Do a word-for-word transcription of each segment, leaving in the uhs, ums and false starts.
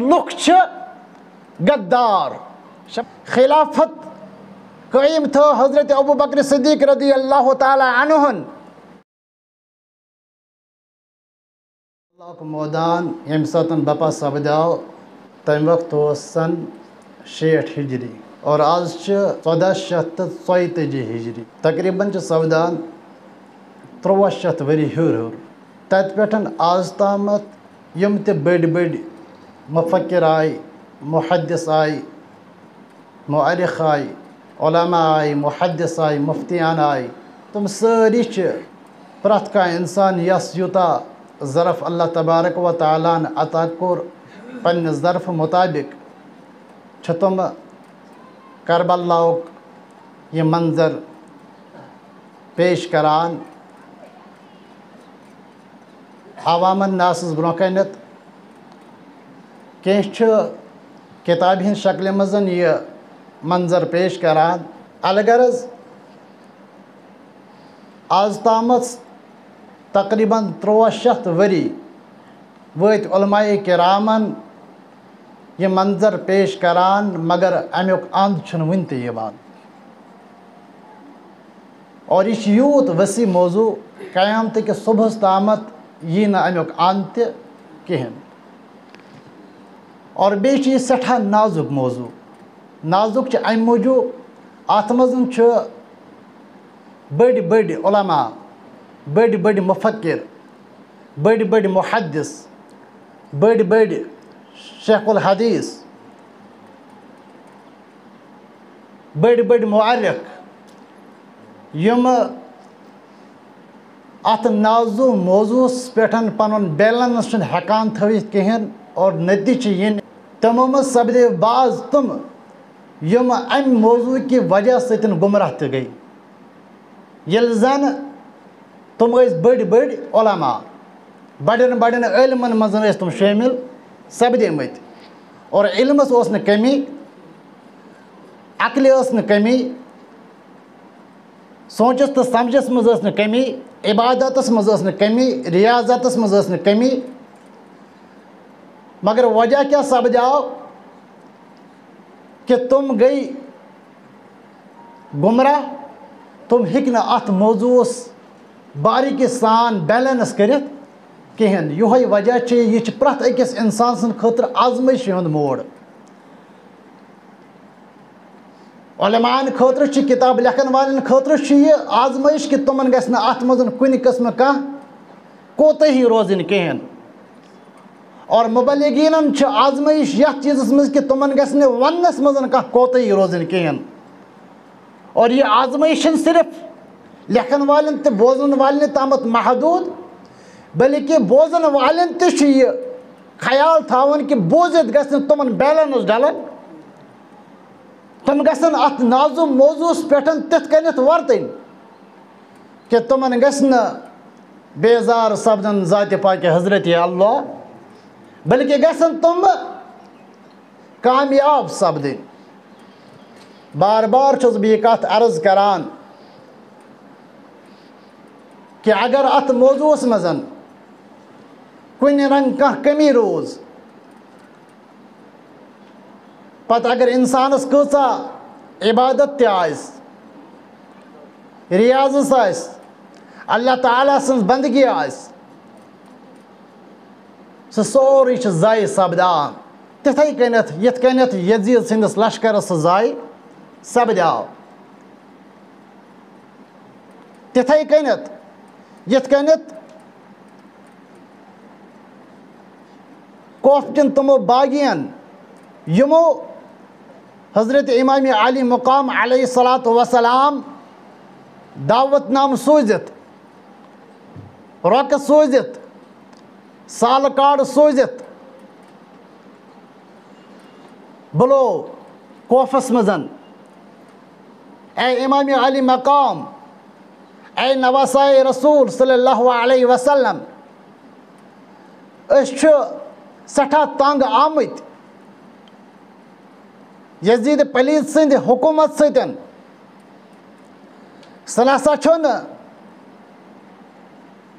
لُکھ چھِ غدار۔ خلافت قٲیِم تھٲو حضرت ابو بکر صدیق رضی اللہ تعالیٰ عنہن۔ اللہ مٲدان ییٚمہِ ساتہٕ بپا سپدیو، تَمہِ وقتہٕ اوس سن شیٹھ ہجری اور آز چھِ ژۄداہ شیٚتھ تہٕ ژۄیہِ تٲجی ہجری۔ تقریباً چھِ سپدان تُرٛواہ شیٚتھ ؤری ہیوٚر ہیوٚر۔ تَتہِ پٮ۪ٹھ آز تامَتھ یِم تہِ بٔڑۍ بٔڑۍ مُفکِر آے، مُحدِث آے، مؤرخ آے، علماء آے، مُحدِث آے، مُفتیان آے، تِم سٲری چھِ، پرٛٮ۪تھ کانٛہہ اِنسان یَس یوٗتاہ ظرف اللہ تبارک و تعالیٰ ہَن عطا کوٚر، پنٛنہِ ظرفہٕ مُطابِق چھِ تِم کربلاہُک یہِ منظر پیش کران عوامن ناسس برونٛہہ کنٮ۪تھ۔ کینٛہہ چھِ کِتابہِ ہِنٛز شکلہِ منٛز یہِ منظر پیش کران۔ الغرض، آز تامَتھ تقریباً تُرٛواہ شیٚتھ ؤری وٲتۍ علماء کرامن یہِ منظر پیش کران، مگر امیُک اند چھُنہٕ وُنہِ تہِ یِوان۔ اور یہِ چھُ یوٗت وسیع موضوع، قیامتہٕ کِس صبحس تامَتھ یی نہٕ امیُک اند تہِ کِہیٖنۍ۔ اور بیٚیہِ چھُ یہِ سٮ۪ٹھاہ نازُک موضوع۔ نازُک چھُ اَمہِ موٗجوٗب، اَتھ منٛز چھُ بٔڑۍ بٔڑۍ علماء، بٔڑۍ بٔڑۍ مُفکِر، بٔڑۍ بٔڑۍ مُحدِث، بٔڑۍ بٔڑۍ شیخ الحدیث، بٔڑۍ بٔڑۍ مُؤرِخ، یِم اَتھ نازُک موضوعس پٮ۪ٹھ پَنُن بیلنس چھُنہٕ ہٮ۪کان تھٲوِتھ کِہیٖنۍ، اور نٔتیٖجہٕ چھُ یہِ، تِمو منٛز سپدے بعض تِم، یِم اَمہِ موضوع کہِ وجہ سۭتۍ گمراہ تہِ گٔے۔ ییٚلہِ زن تِم ٲسۍ بٔڑۍ بٔڑۍ علماء، بڑٮ۪ن بڑٮ۪ن عٲلمن منٛز ٲسۍ تِم شٲمِل سپدیمٕتۍ، اور علمس اوس نہٕ کمی، عقلہِ ٲس نہٕ کمی، سونچس تہٕ سمجھس منٛز ٲس نہٕ کمی، عبادتس منٛز ٲس نہٕ کمی، ریاضتس منٛز ٲس نہٕ کمی۔ مگر وجہ کیٛاہ سپدیو؟ کہ تِم گٔے گمراہ، تِم ہیٚکۍ نہٕ اَتھ موضوعس باریٖکی سان بیلنس کٔرِتھ کِہیٖنۍ۔ یِہوٚے وجہ چھُ، یہِ چھُ پرٛٮ۪تھ أکِس اِنسان سٕنٛدِ خٲطرٕ آزمٲیشہِ ہُنٛد موڑ۔ علماءن خٲطرٕ چھِ، کِتاب لیکھن والٮ۪ن خٲطرٕ چھِ یہِ آزمٲیش کہِ تِمن گژھِ نہٕ اَتھ منٛز کُنہِ قٕسمہٕ کانٛہہ کوتٲہی روزٕنۍ کِہیٖنۍ۔ اور مبلغینن چھِ آزمٲیش یتھ چیزس منٛز کہِ تِمن گژھِ نہٕ وننس منٛز کانٛہہ کوتٲہی روزٕنۍ کِہیٖنۍ۔ اور یہِ آزمٲیش چھَنہٕ صرف لیکھن والٮ۪ن تہٕ بوزن والٮ۪ن تامتھ محدود، بلکہِ بوزن والٮ۪ن تہِ چھُ یہِ خیال تھاوُن کہِ بوٗزِتھ گژھِ نہٕ تِمن بیلنس ڈلُن۔ تِم گژھن اتھ نازُک موضوعس پٮ۪ٹھ تِتھ کٔنٮ۪تھ ورتٕنۍ کہِ تِمن گژھِ نہٕ بیزار سپدُن ذاتِ پاکِ حضرت اللہ، بلکہِ گژھن تِم کامیاب سپدٕنۍ۔ بار بار چھُس بہٕ یہِ کتھ عرض کران کہِ اگر اتھ موضوعس منٛز کُنہِ رنگہٕ کانٛہہ کمی روٗز، پتہٕ اگر انسانس کۭژاہ عبادت تہِ آسہِ، ریاضس آسہِ، اللہ تعالیٰ سٕنٛز بندگی آسہِ، سُہ سورُے چھُ ضایع سپدان۔ تِتھے کٔنٮ۪تھ، یِتھ کٔنٮ۪تھ یزید سٕنٛدِس لشکرس سُہ ضایع سپدیو، تِتھے کٔنٮ۪تھ، یِتھ کٔنٮ۪تھ کوفہٕ کٮ۪ن تِمو باغین، یِمو حضرت امام علی مقام علیہ الصلوۃ والسلام دعوت نامہٕ سوٗزِتھ، رۄقہٕ سوٗزِتھ، سالہٕ کارڈ سوٗزِتھ بُلو کوفس منٛز، اے امام علی مقام، اے نواسائے رسول صلی اللہ علیہ وسلم، أسۍ چھِ سٮ۪ٹھاہ تنگ آمٕتۍ یزید پلیٖد سٕنٛدِ حکوٗمت سۭتۍ۔ سُہ نسا چھُنہٕ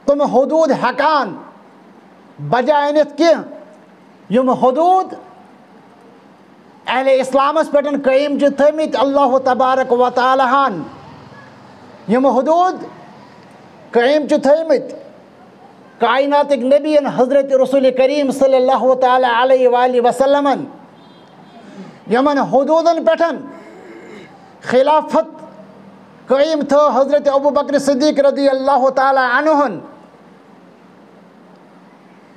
تِم حدوٗد ہٮ۪کان بجا أنِتھ کینٛہہ، یِم حدوٗد اہل اسلامس پٮ۪ٹھ قٲیِم چھِ تھٲومٕتۍ اللہ تبارک و تعالیٰ ہن، یِم حدوٗد قٲیِم چھِ تھٲومٕتۍ کائناتٕکۍ نبیَن حضرت رسول کریم صلی اللہ تعالیٰ علیہ وآلہ وسلمن، یِمن حدوٗدن پٮ۪ٹھ خلافت قٲیِم تھٲو حضرت ابو بکر صدیق رضی اللہ تعالیٰ عنہن،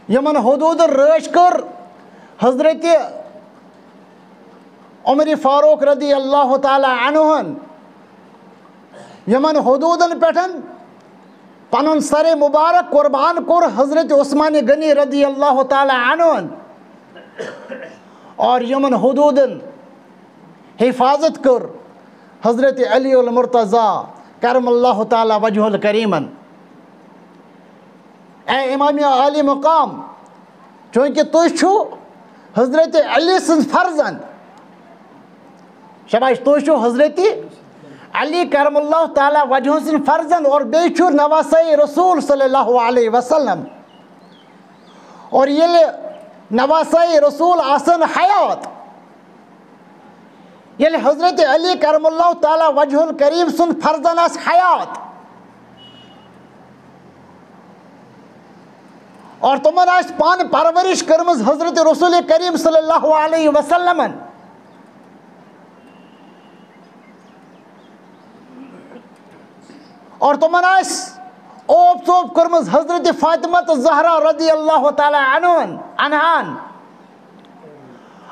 یِمن حدوٗدن رٲچھ کٔر حضرت عمر فاروق رضی اللہ تعالیٰ عنہن، یِمن حدوٗدن پٮ۪ٹھ پنُن سر مبارک قربان کوٚر حضرت عثمان غنی رضی اللہ تعالیٰ عنہن، اور یِمن حدوٗدن حفاظت کٔر حضرت علی المرتضی کرم اللہ تعالیٰ وجہ الکریمن۔ اے امام عالی مقام، چونکہ تُہۍ چھِو حضرت علی سٕنٛز فرزند، شاباش، تُہۍ چھِو حضرت علی کرم اللہ تعالیٰ وجہ سٕنٛز فرزند اور بیٚیہِ چھِو نواسۂ رسول صلی اللہ علیہ وسلم۔ اور ییٚلہِ نواسۂ رسول آسن حیات، ییٚلہِ حضرت علی کرم اللہ تعالیٰ وجہ الکریم سُنٛد فرزند آسہِ حیات اور تِمن آسہِ پانہٕ پرورش کٔرمٕژ حضرت رسول کریم صلی اللہ علیہ وسلمن، اور تِمن آسہِ اوپ ژوپ کٔرمٕژ حضرت فاطمہ تہٕ زہرا رضی اللہ تعالیٰ عنہن، عنہان،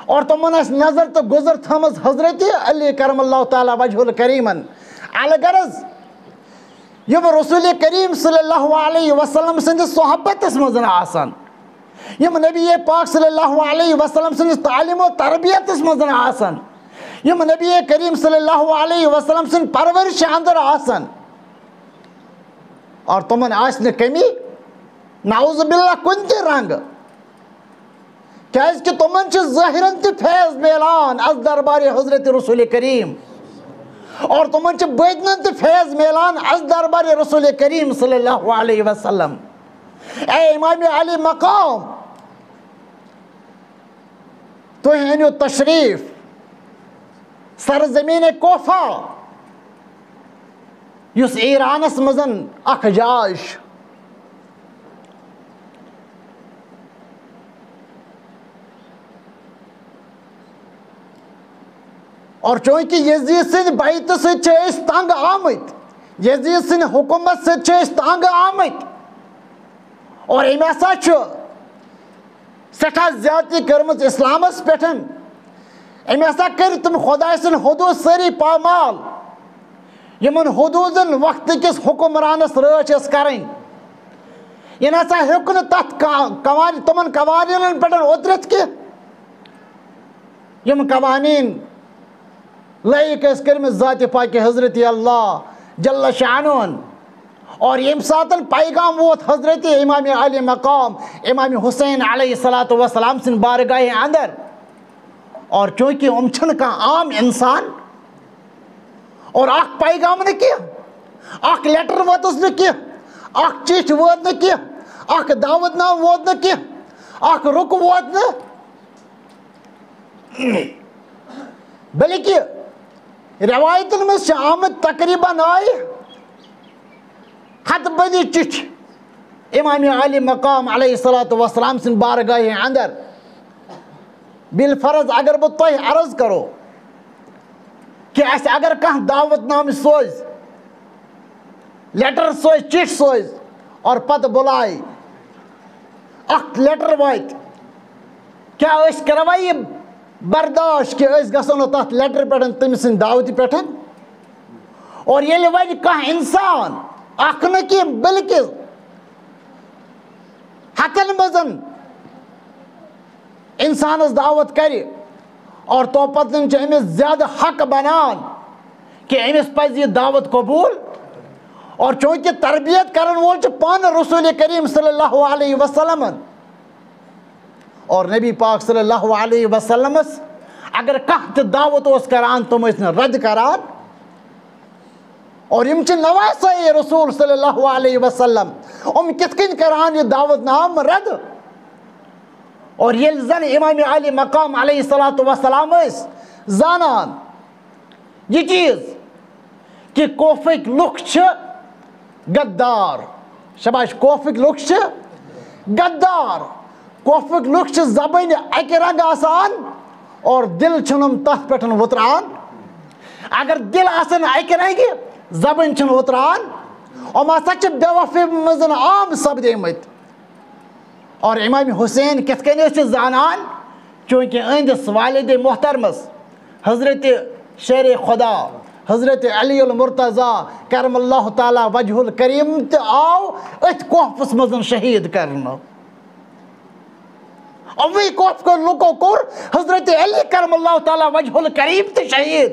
اور تِمن آسہِ نظر تہٕ گُزر تھٲومٕژ حضرت علی کرم اللہ تعالیٰ وجہ الکریمن۔ الغرض، یِم رسول کریم صلی اللہ علیہ وسلم سٕنٛدِس صحبتس منٛز آسن، یِم نبی پاک صلی اللہ علیہ وسلم سٕنٛدِس تعلیٖم و تربیتس منٛز آسن، یِم نبی کریم صلی اللہ علیہ وسلم سٕنٛدِ پرورشہِ اندر آسن، اور تِمن آسہِ نہٕ کمی، نعوذ باللہ، کُنہِ تہِ رنگہٕ، کیازِ کہِ تِمن چھِ ظٲہرن تہِ فیض میلان از دربار حضرت رسول کریم، اور تِمن چھِ باطنن تہِ فیض میلان از دربار رسول کریم صلی اللہ علیہ وسلم۔ اے امام عالی مقام، تُہۍ أنِو تشریٖف سرزمین کوفہ، یُس ایرانس منٛز اکھ جاے چھُ۔ اور چونکہ یزید سٕنٛدِ بیعتہٕ سۭتۍ چھِ أسۍ تنگ آمٕتۍ، یزید سٕنٛدِ حکومت سۭتۍ چھِ أسۍ تنگ آمٕتۍ، اور أمۍ ہسا چھُ سٮ۪ٹھاہ زیادتی کٔرمٕژ اسلامس پٮ۪ٹھ۔ أمۍ ہسا کٔرۍ تِم خداے سٕنٛدۍ حدوٗد سٲری پامال، یِمن حدوٗدن وقتہٕ کِس حکمرانس رٲچھ ٲس کرٕنۍ۔ یہِ نہ سا ہیوٚک نہٕ تتھ کا-، قوان-، تِمن قوانینن پٮ۪ٹھ اوترِتھ کینٛہہ۔ یِم قوانین لٲیِق ٲسۍ کٔرمٕتۍ ذاتِ پاکِ حضرت اللہ جل شانُن۔ اور ییٚمہِ ساتن پیغام ووت حضرت امام عالی مقام امام حسین علیہ الصلوۃ والسلام سٕنٛدِ بارگاہہِ اندر، اور چونکہ یِم چھِنہٕ کانٛہہ عام انسان، اور اکھ پیغام نہٕ کینٛہہ، اکھ لیٹر ووتُس نہٕ کینٛہہ، اکھ چِٹھۍ وٲژ نہٕ کینٛہہ، اکھ دعوت نامہٕ ووت نہٕ کینٛہہ، اکھ رُک ووت نہٕ، بلکہ روایتن منٛز چھِ آمٕتۍ تقریباً آیہِ ہتہٕ بٔدی چِٹھۍ امام عالی مقام علیہ الصلوۃ والسلام سٕنٛدِ بارگاہہِ اندر۔ بالفرض اگر بہٕ تۄہہِ عرض کرو کہِ اسہِ اگر کانٛہہ دعوت نامہٕ سوزِ، لیٹر سوزِ، چِٹھۍ سوزِ، اور پتہٕ بُلایہِ، اکھ لیٹر واتہِ، کیٛاہ أسۍ کروا یہِ برداشت کہِ أسۍ گژھو نہٕ تتھ لیٹر پٮ۪ٹھ، تٔمۍ سٕنٛدِ دعوتہِ پٮ۪ٹھ؟ اور ییٚلہِ وۄنۍ کانٛہہ انسان اکھ نہٕ کینٛہہ بلکہِ ہتن منٛز انسانس دعوت کرِ، اور تو پتہٕ چھِ أمِس زیادٕ حق بنان کہِ أمِس پزِ یہِ دعوت قبول۔ اور چونکہ تربیت کرن وول چھُ پانہٕ رسول کریم صلی اللہ علیہ وسلم، اور نبی پاک صلی اللہ علیہ وسلمس اگر کانٛہہ تہِ دعوت اوس کران، تِم ٲسۍ نہٕ رد کران۔ اور یِم چھِ نواسۂ رسول صلی اللہ علیہ وسلم، یِم کِتھ کٔنۍ کران یہِ دعوت نامہٕ رد؟ اور ییٚلہِ زن امام علی مقام علیہ الصلوۃ والسلام ٲسۍ زانان یہِ چیٖز کہِ کوفٕکۍ لُکھ چھِ غدار، شاباش، کوفٕکۍ لُکھ چھِ غدار، کوفٕکۍ لُکھ چھِ زبٲنۍ اکہِ رنگہٕ آسان اور دِل چھُنہٕ یِم تتھ پٮ۪ٹھ وُتران۔ اگر دِل آسن اکہِ رنگہِ، زبٲنۍ چھِنہٕ وُتران۔ یِم ہسا چھِ بے وفٲیی منٛز عام سپدیمٕتۍ۔ اور امام حسین کِتھ کٔنۍ ٲسۍ یہِ زانان؟ چوٗنٛکہِ أہنٛدِس والد محترمس حضرت شیر خدا حضرت علی المرتضی کرم اللہ تعالیٰ وجہ الکریم تہِ آو أتھۍ کوفس منٛز شہیٖد کرنہٕ۔ اَوے کوفہٕ کٮ۪و لُکو کوٚر حضرت علی کرم اللہ تعالیٰ وجہ الکریم تہِ شہیٖد۔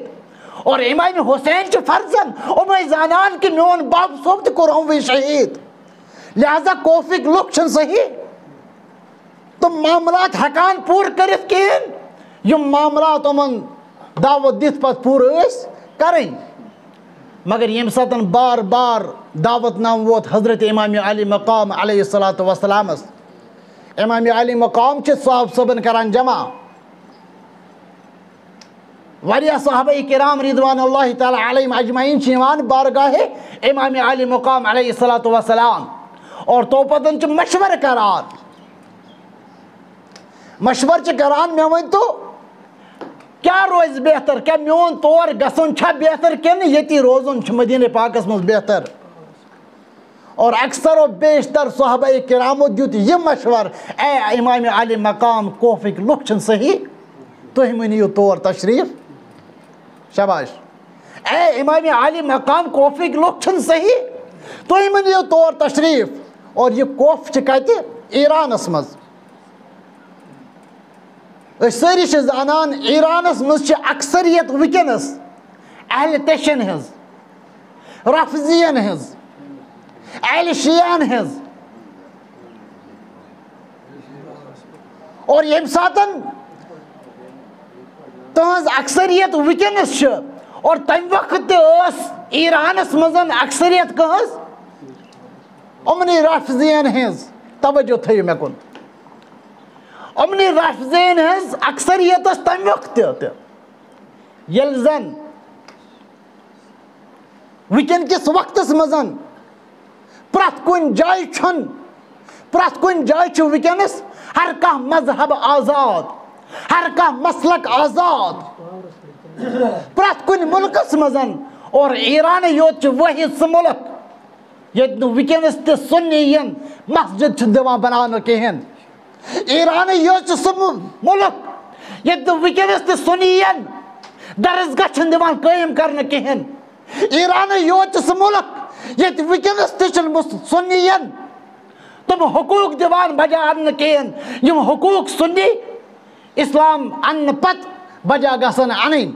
اور امام حسین چھِ فرضن یِمے زانان کہِ میون بب صٲب تہِ کوٚر یِموٕے شہیٖد۔ لہذا کوفٕکۍ لُکھ چھِنہٕ صحیح، تِم معاملات ہٮ۪کان پوٗرٕ کٔرِتھ کِہیٖنۍ، یِم معاملات یِمَن دعوت دِتھ پَتہٕ پوٗرٕ ٲسۍ کَرٕنۍ۔ مگر ییٚمہِ ساتَن بار بار دعوت نام ووت حضرت امام علی مقام علیہ الصلوۃ والسلامَس، امام علی مقام چھِ صحابہٕ صٲبَن کَران جمع۔ واریاہ صحابہ کرام رضوان اللہ تعالیٰ علیہم اجمعین چھِ یِوان بارگاہ امام علی مقام علیہ الصلوۃ والسلام اور توپتن چھِ مشورٕ کران، مشورٕ چھِ کران، مےٚ ؤنۍ تو کیٛاہ روزِ بہتر؟ کیٛاہ میون تور گژھُن چھا بہتر کِنہٕ ییٚتی روزُن چھُ مدیٖنہ پاکس منٛز بہتر؟ اور اکثر و بیشتر صحابہ کرامو دیُت یہِ مشورٕ، اے امام علی مقام کوفٕکۍ لُکھ چھِنہٕ صحیح، تُہۍ مہٕ نِیِو تور تشریٖف۔ شاباش۔ اے امام علی مقام کوفٕکۍ لُکھ چھِنہٕ صحیح، تُہۍ مہٕ نِیِو تور تشریٖف۔ اور یہِ کوف چھِ کَتہِ؟ ایرانَس منٛز۔ أسۍ سٲری چھِ زانان، ایرانَس منٛز چھِ اکثریت وٕنکیٚنَس اہل تشن ہٕنٛز، رافضین ہٕنٛز، اہل شیعن ہٕنٛز۔ اور ییٚمہِ ساتَن تٕہٕنٛز اکثریت وٕنکیٚنَس چھِ، اور تَمہِ وقتہٕ تہِ ٲس ایرانَس منٛز اکثریت کٕہٕنٛز؟ یِمنٕے رافضین ہٕنٛز۔ توجہ تھٲیِو مےٚ کُن۔ یِمنٕے رافضین ہٕنٛز اکثریت ٲس تَمہِ وقتہٕ تہِ۔ ییٚلہِ زن وٕنکیٚن کِس وقتس منٛز پرٛٮ۪تھ کُنہِ جایہِ چھُنہٕ، پرٛٮ۪تھ کُنہِ جایہِ چھُ وٕنکیٚنس ہر کانٛہہ مذہب آزاد، ہر کانٛہہ مسلک آزاد، پرٛٮ۪تھ کُنہِ مُلکس منٛز۔ اور ایرانٕے یوت چھُ وٲحد سُہ مُلک ییٚتہِ نہٕ وٕنکیٚنَس تہِ سُنی یَن مسجد چھِ دِوان بناونہٕ کِہیٖنۍ۔ ایرانٕے یوت چھُ سُہ مُ-، مُلک ییٚتہِ نہٕ وٕنکیٚنَس تہِ سُنی یَن درسگاہ چھِنہٕ دِوان قٲیِم کرنہٕ کِہیٖنۍ۔ ایرانٕے یوت چھُ سُہ مُلک ییٚتہِ وٕنکیٚنَس تہِ چھِنہٕ مُس-، سُنی یَن تِم حقوٗق دِوان بجا اَننہٕ کِہیٖنۍ، یِم حقوٗق سُنی اسلام اَننہٕ پتہٕ بجا گژھن اَنٕنۍ۔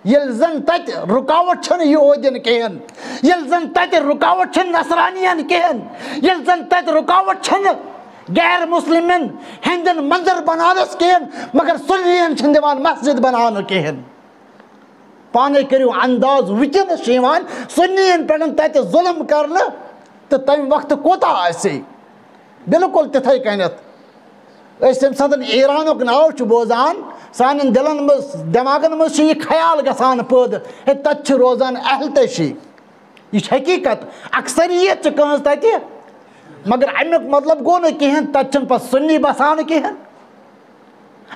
ییٚلہِ زن تتہِ رُکاوٹ چھنہٕ یہودین کِہیٖنۍ، ییٚلہِ زن تتہِ رُکاوٹ چھنہٕ نصرانین کِہیٖنۍ، ییٚلہِ زن تتہِ رُکاوٹ چھنہٕ غیر مسلمن ہٕنٛدٮ۪ن منظر بناونس کِہیٖنۍ، مگر سُنیَن چھِنہٕ دِوان مسجد بناونہٕ کِہیٖنۍ۔ پانے کٔرِو انداز، وٕنکیٚنس چھُ یِوان سُنیَن پٮ۪ٹھ تتہِ ظلم کرنہٕ تہٕ تمہِ وقتہٕ کوٗتاہ آسہِ۔ بالکل تِتھَے کٔنٮ۪تھ۔ أسۍ ییٚمہِ ساتہٕ ایرانُک ناو چھِ بوزان، سانٮ۪ن دِلَن منٛز، دٮ۪ماغَن منٛز چھُ یہِ خیال گژھان پٲدٕ، ہے، تَتہِ چھِ روزان اہل تشیع۔ یہِ چھِ حقیٖقت، اکثریت چھِ کٕہٕنٛز تَتہِ، مگر اَمیُک مطلب گوٚو نہٕ کِہیٖنۍ، تَتہِ چھِنہٕ پَتہٕ سُنی بَسان کِہیٖنۍ۔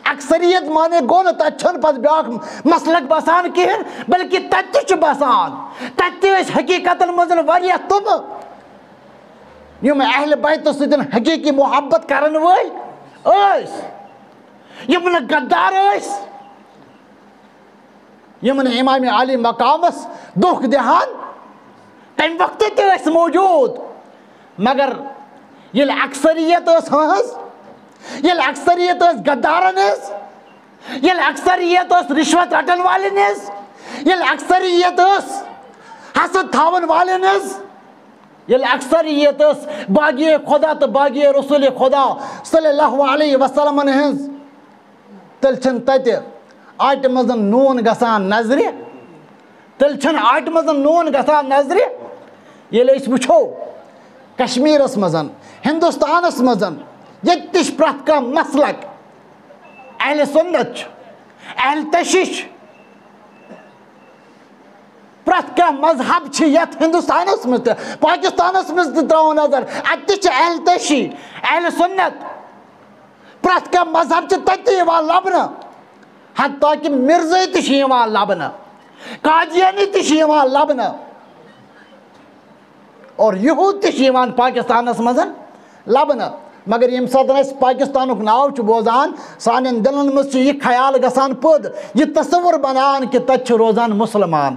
اکثریت معنی گوٚو نہٕ تَتہِ چھُنہٕ پَتہٕ بیٛاکھ مسلک بَسان کِہیٖنۍ، بلکہِ تَتہِ تہِ چھُ بَسان۔ تَتہِ تہِ ٲسۍ حقیٖقتَن منٛز واریاہ تِم، یِم اہل بیتس سۭتۍ حقیٖقی محبت کرن وٲلۍ ٲسۍ، یِم نہٕ غدار ٲسۍ، یِم نہٕ امام علی مقامس دھوکہٕ دِہان، تمہِ وقتہٕ تہِ ٲسۍ موجود۔ مگر ییٚلہِ اکثریت ٲس ہٕنٛز، ییٚلہِ اکثریت ٲس غدارن ہٕنٛز، ییٚلہِ اکثریت ٲس رشوت رٹن والٮ۪ن ہٕنٛز، ییٚلہِ اکثریت ٲس حسد تھاون والٮ۪ن ہٕنٛز، ییٚلہِ اکثریت ٲس باغی خدا تہٕ باغی رسول خدا صلی اللہ علیہ وسلمن ہٕنٛز، تیٚلہِ چھِنہٕ تَتہِ آٹہِ منٛز نوٗن گژھان نظرِ، تیٚلہِ چھِنہٕ آٹہِ منٛز نوٗن گژھان نظرِ۔ ییٚلہِ أسۍ وٕچھو کشمیٖرس منٛز، ہندوستانس منٛز، ییٚتہِ تہِ چھِ پرٛٮ۪تھ کانٛہہ مسلک، اہل سنت چھُ، اہل تشیع چھُ۔ پرٛٮ۪تھ کانٛہہ مذہب چھِ یَتھ ہِندُستانَس منٛز تہِ، پاکِستانَس منٛز تہِ ترٛاوو نظر، اَتہِ تہِ چھِ اہل تشیع، اہل سنت۔ پرٛٮ۪تھ کانٛہہ مذہب چھِ تَتہِ تہِ یِوان لَبنہٕ، حتیٰ کہِ مرزٲے تہِ چھِ یِوان لَبنہٕ، قادیانی تہِ چھِ یِوان لَبنہٕ۔ اور یہود تہِ چھِ یِوان پاکستانَس منٛز لَبنہٕ۔ مگر ییٚمہِ ساتہٕ أسۍ پاکستانُک ناو چھِ بوزان، سانٮ۪ن دِلَن منٛز چھُ یہِ خیال گژھان پٲدٕ، یہِ تصور بَنان کہِ تَتہِ چھِ روزان مُسلمان۔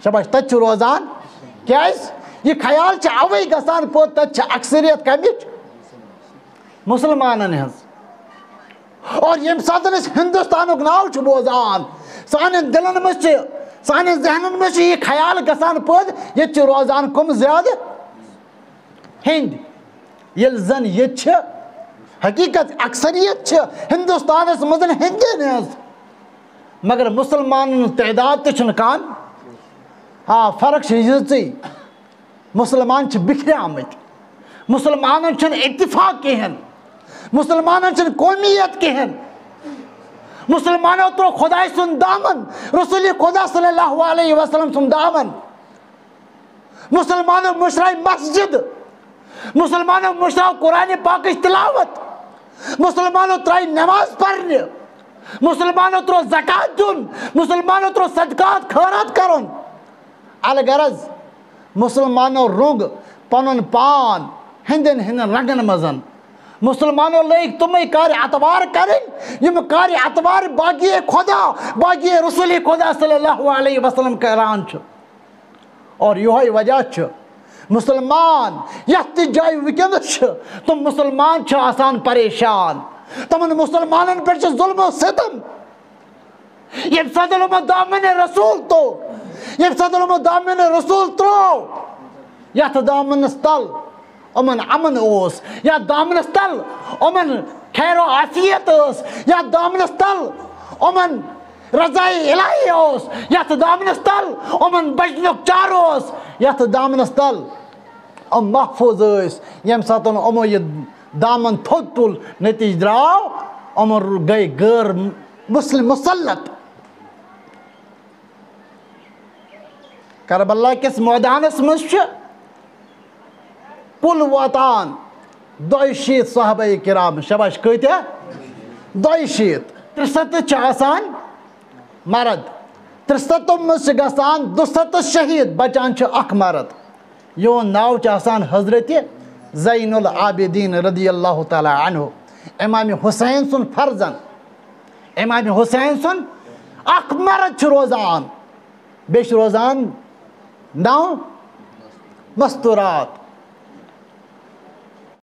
شاباش، تَتہِ چھِ روزان۔ کیٛازِ؟ یہِ خیال چھُ اَوَے گژھان پٲدٕ، تَتہِ چھِ اکثریت کَمِچ؟ مُسلمانَن ہٕنٛز۔ اور ییٚمہِ ساتہٕ أسۍ ہِندُستانُک ناو چھِ بوزان، سانٮ۪ن دِلَن منٛز چھِ، سانٮ۪ن ذہنَن منٛز چھِ یہِ خیال گژھان پٲدٕ، ییٚتہِ چھِ روزان کَم زیادٕ؟ ہیٚنٛدۍ۔ ییٚلہِ زَن ییٚتہِ چھِ حقیٖقت، اکثریت چھِ ہِندُستانَس منٛز ہیٚنٛدٮ۪ن ہٕنٛز، مگر مُسلمانَن ہُنٛد تعداد تہِ چھُنہٕ کَم۔ آ، فرق چھِ یِژٕے۔ مُسلمان چھِ بِکھریمٕتۍ۔ مُسلمانَن چھُنہٕ اتفاق کِہیٖنۍ۔ مُسلمانَن چھُنہٕ قومیت کِہیٖنۍ۔ مُسلمانو ترٛوو خۄداے سُنٛد دامن، رسول خدا صلی اللہ علیہ وسلم سُنٛد دامن۔ مُسلمانو مٔشرایہِ مسجد۔ مُسلمانو مٔشراو قرآن پاکٕچ تلاوت۔ مُسلمانو ترٛایہِ نماز پرنہِ۔ مُسلمانو ترٛوو زکوٰۃ دیُن۔ مُسلمانو ترٛوو صدقات خٲرات کرُن۔ الغرض، مُسلمانو روٚنگ پنُن پان ہیٚنٛدٮ۪ن ہیٚنٛدٮ۪ن رنٛگن منٛز۔ مُسلمانو لٲگۍ تِمے کارِ اتوار کرٕنۍ، یِم کارِ اتوار باقی خدا، باقی رسول خدا صلی اللہ علیہ وسلم کران چھُ۔ اور یِہوٚے وجہ چھُ، مُسلمان یَتھ تہِ جایہِ وٕنکیٚنَس چھِ، تِم مُسلمان چھِ آسان پریشان۔ تِمَن مُسلمانَن پٮ۪ٹھ چھِ ظُلم و ستم۔ ییٚمہِ ساتہٕ یِمو دامنِ رسول تو، ییٚمہِ ساتہٕ یِمو دامنِ رسول ترٛوو، یَتھ دامنَس تَل یِمَن امن اوس، یَتھ دامنَس تَل یِمَن خیر و عافیت ٲس، یَتھ دامنَس تَل یِمَن رضائے الہی اوس، یَتھ دامنَس تَل یِمَن بچنُک چارٕ اوس، یَتھ دامنَس تَل یِم محفوٗظ ٲسۍ۔ ییٚمہِ ساتہٕ یِمو یہِ دامن تھوٚد تُل، نتیجہٕ درٛاو، یِمَن گٔے غٲر مسلم مسلط۔ کربلا کِس مٲدانَس منٛز چھِ پُل واتان دۄیہِ شیٖتھ صحابہ کرام۔ شاباش، کۭتیٛاہ؟ دۄیہِ شیٖتھ۔ ترٛسَتتھ چھِ آسان مرد۔ ترٛسَتتھ منٛز چھِ گژھان دُسَتتھ شہیٖد، بچان چھُ اکھ مرد۔ یِہُنٛد ناو چھُ آسان حضرت زین العابدین رضی اللہ تعالیٰ عنہ، امام حسین سُنٛد فرزند۔ امام حسین سُنٛد اکھ مرد چھُ روزان، بیٚیہِ چھِ روزان نو مستورات۔